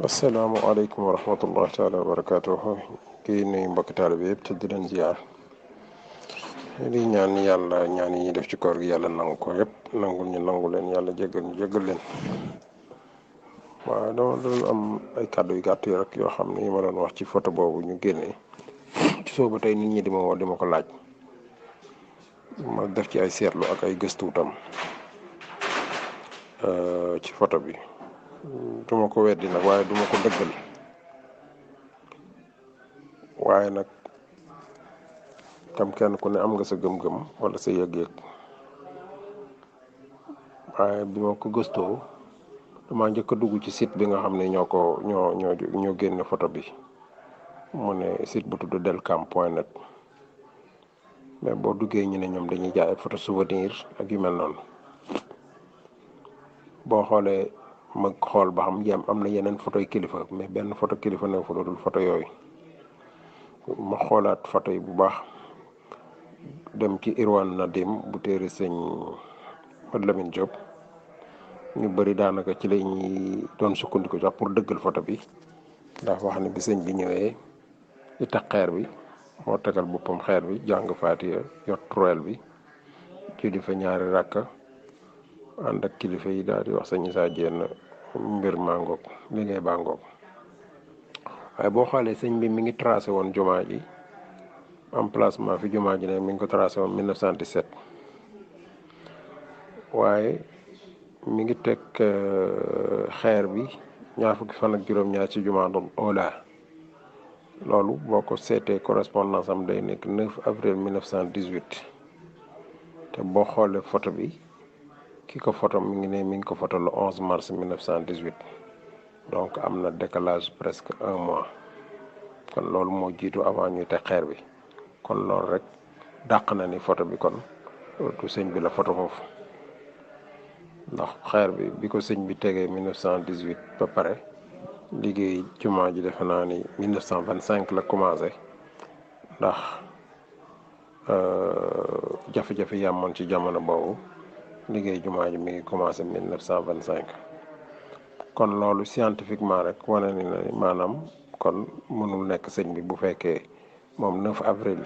asalaamaaleykum wa rahmatullahi taala wa barakaatuhu kii nuyu mbokki taalibe yëpp te di leen ziar di ñaan yàlla ñaan yi ñuy def ci koor gi yàlla nangu ko yëpp nangul ñu nangu leen yàlla jéggal ñu jéggal leen waaw dama doon am ay kàddu yu gàtt yi rek yoo xam ne yi ma doon wax ci photo boobu ñu génnee ci sooba tey nit ñi di ma woo di ma ko laaj ma def ci ay seetlu ak ay gëstu tam ci photo bi duma ko weddi nag waaye duma ko dëggal waaye nag tam kenn ku ne am nga sa gëm-gëm wala sa yëg-yëg waaye bi ma ko gëstoo dama njëkk a dugg ci site bi nga xam ne ñoo génne photo bi mu ne site bu tudd delcam.net mais boo duggee ñu ne ñoom dañuy jaay photo souvenir ak yu mel noonu boo xoolee ma xool ba xam yem am na yeneen photo yu kilifa mais benn photo kilifa ne fa dul photo yooyu ma xoolaat photo yi bu baax dem ci Irwan Nadim bu téere sëñ Mad Lamine Diop ñu bëri daanaka ci lañuy doon sukkandiku sax pour dëggal photo bi ndax wax ne bi sëñ bi ñëwee di tax xeer bi moo tegal boppam xeer bi jàng Faatiha yor tureel bi julli fa ñaari rakka ànd ak kilifa yi daal di wax sëñ Issa Diène mbir maa ngoog liggéey baa ngoog waaye boo xoolee sëñ bi mi ngi tracé woon jumaa ji emplacement fi jumaa ji ne mi ngi ko tracé woon 1917 waaye mi ngi teg xeer bi ñaar fukki fan ak juróom-ñaar ci jumaa doon ola loolu boo ko seetee correspondance am day nekk 9 avril 1918 te boo xoolee photo bi ki ko photo mi ngi ko photo le 11 mars 1918 donc am na décalage presque un mois kon loolu moo jiitu avant ñuy teg xeer bi kon loolu rek dàq na ni photo bi kon du sëñ bi la photo foofu ndax xeer bi ko sëñ bi tegee 1918 ba pare liggéey jumaa ji defe naa ni 1925 la commencé ndax jafe-jafe yi amoon ci jamono boobu liggéey jumaa ji mi ngi commencé 1925 kon loolu scientifiquement rek wane ni na maanaam kon mënul nekk sëñ bi bu fekkee moom 9 avril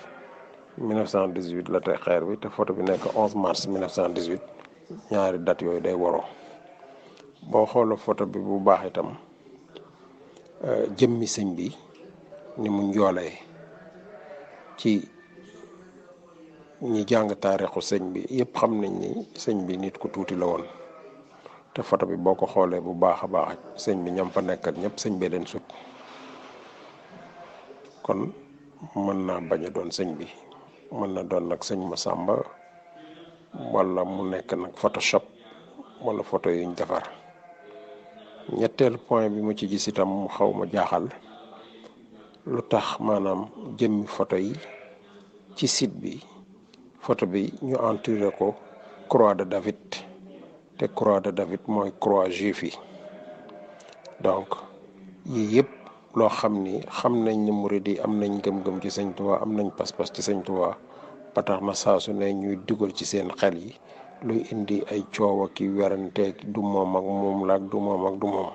1918 la teg xeer bi te photo bi nekk 11 mars 1918 ñaari date yooyu day waroo boo xoolee photo bi bu baax itam jëmmi sëñ bi ni mu njoolee ci ñi jàng taarixu sëñ bi yëpp xam nañ ni sëñ bi nit ku tuuti la woon te photo bi boo ko xoolee bu baax a baax sëñ bi ñam fa nekkat ñëpp sëñ bee leen sut kon mën naa bañ a doon sëñ bi mën na doon nag sëñ Masamba wala mu nekk nag photoshop wala photo yuñ defar ñetteelu point bi mu ci gis itam mu xaw ma jaaxal lu tax maanaam jëmmi photo yi ci site bi photo bi ñu entouré ko croix de David te croix de David mooy croix juif yi donc yii yëpp loo xam ni xam nañ ni murid yi am nañ gëm-gëm ci sëñ Tuubaa am nañ pas-pas ci sëñ Tuubaa ba tax na saa su ne ñuy dugal ci seen xel yi luy indi ay coow ak i werante du moom ak moom la ak du moom ak du moom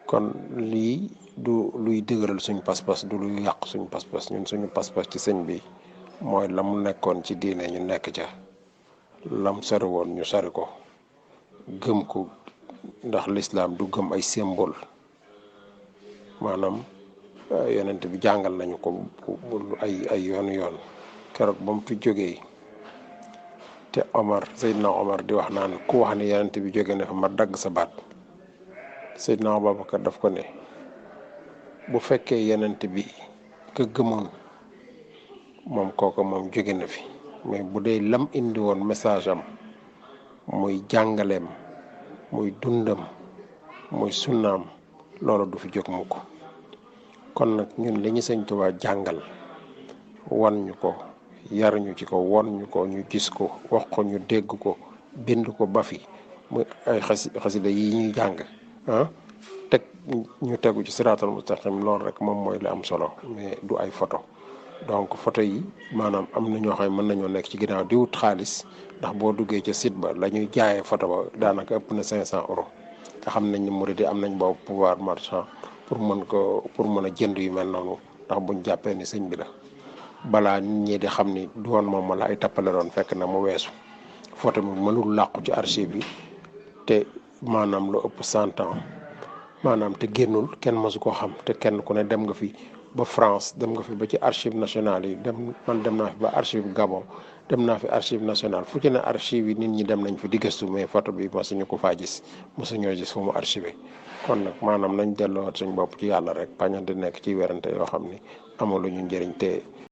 kon lii du luy dëgëral suñ pas-pas du luy yàq suñ pas-pas ñun suñu pas-pas ci sëñ bi mooy la mu nekkoon ci diine ñu nekk ca lam sori woon ñu sori ko gëm ko ndax lislaam du gëm ay symbole maanaam yonent bi jàngal nañu ko ay yoon keroog ba mu fi jógee te Seydina Omar di wax naan ku wax ne yonent bi jóge na fa ma dagg sa baat Seydina Abubakar daf ko ne bu fekkee yonent bi ka gëmoon moom kooku moom jóge na fi mais bu dee lam indi woon message am muy jàngaleem muy dundam muy sunnaam loolu du fi jóg mukk kon nag ñun li ñu sëñ Tuubaa jàngal wan ñu ko yar ñu ci ko won ñu ko ñu gis ko wax ko ñu dégg ko bind ko ba fi muy ay xasida yi ñuy jàng teg ñu tegu ci siraatal mustaqim loolu rek moom mooy li am solo mais du ay photo donc photo yi maanaam am na ñoo xam ne mën nañoo nekk ci ginnaaw di wut xaalis ndax boo duggee ca site ba la ñuy jaayee photo ba daanaka ëpp na 500 euros te xam nañ ni murid yi am nañ boobu pouvoir marchand pour mën a jënd yu mel noonu ndax buñ jàppee ni sëñ bi la balaa nit ñi di xam ni du woon moom la ay tappale doon fekk na mu weesu photo bi mënul làqu ci archive bi te maanaam lu ëpp 100 ans maanaam te génnul kenn mësu koo xam te kenn ku ne dem nga fi ba France dem nga fi ba ci archive nationale yi man dem naa fi ba archive Gabon dem naa fi archive nationale fu ci ne archive yi nit ñi dem nañ fi di gëstu mais photo bi mosuñu ko faa gis mosuñoo gis fu mu archivé kon nag maanaam nañ delloowaat suñ bopp ci yàlla rek bañ a di nekk ci werante yoo xam ni amaluñu njëriñ te